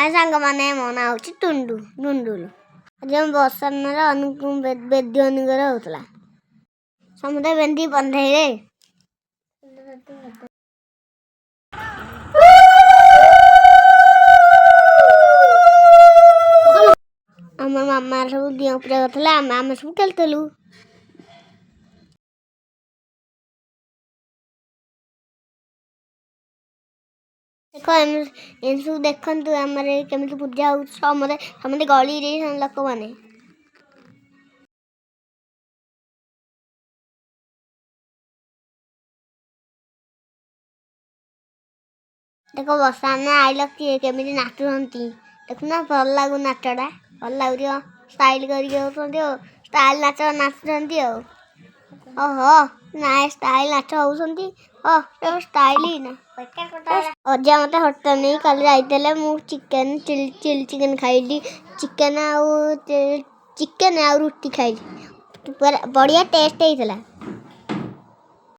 ଆଉ ସାଙ୍ଗମାନେ, ମୋ ନାଁ ହେଉଛି ଟୁଣ୍ଡୁ ଟୁଣ୍ଡୁଲୁ। ଆଜି ଆମ ବସାନରେ ଅନୁକୁ ବେଦି ଅନୁକର ହେଉଥିଲା। ସମସ୍ତେ ବେନ୍ଧି ବନ୍ଧେଇଲେ। ଆମ ମାମା ସବୁ ଦିଅଁ ପୂଜା କରୁଥିଲେ, ଆମେ ସବୁ ଖେଳୁଥିଲୁ। ଦେଖ, ଏମିତି ସବୁ ଦେଖନ୍ତୁ, ଆମର କେମିତି ପୂଜା ହେଉଛି। ସମସ୍ତେ ସମସ୍ତେ ଗଳିରେ ଲୋକମାନେ। ଦେଖ, ବର୍ଷା ଆଇଲ କିଏ କେମିତି ନାଚୁଛନ୍ତି ଦେଖୁନ। ଭଲ ଲାଗୁ ନାଚଟା, ଭଲ ଲାଗୁଛି। ଷ୍ଟାଇଲ କରିକି ହେଉଛନ୍ତି ଆଉ ଷ୍ଟାଇଲ ନାଚ ନାଚୁଛନ୍ତି ଆଉ। ଓହୋ, ନାଇଁ, ଷ୍ଟାଇଲ ନାଚ ହେଉଛନ୍ତି। ଓ ଷ୍ଟାଇଲ ନା। ଅଜା ମୋତେ ହୋଟେଲ ନେଇ କାଲି ଯାଇଥିଲେ। ମୁଁ ଚିକେନ ଚିଲି ଚିଲି ଚିକେନ ଖାଇଲି। ଚିକେନ ଆଉ ଚିକେନ ଆଉ ରୁଟି ଖାଇଲି। ପୁରା ବଢ଼ିଆ ଟେଷ୍ଟ ହେଇଥିଲା।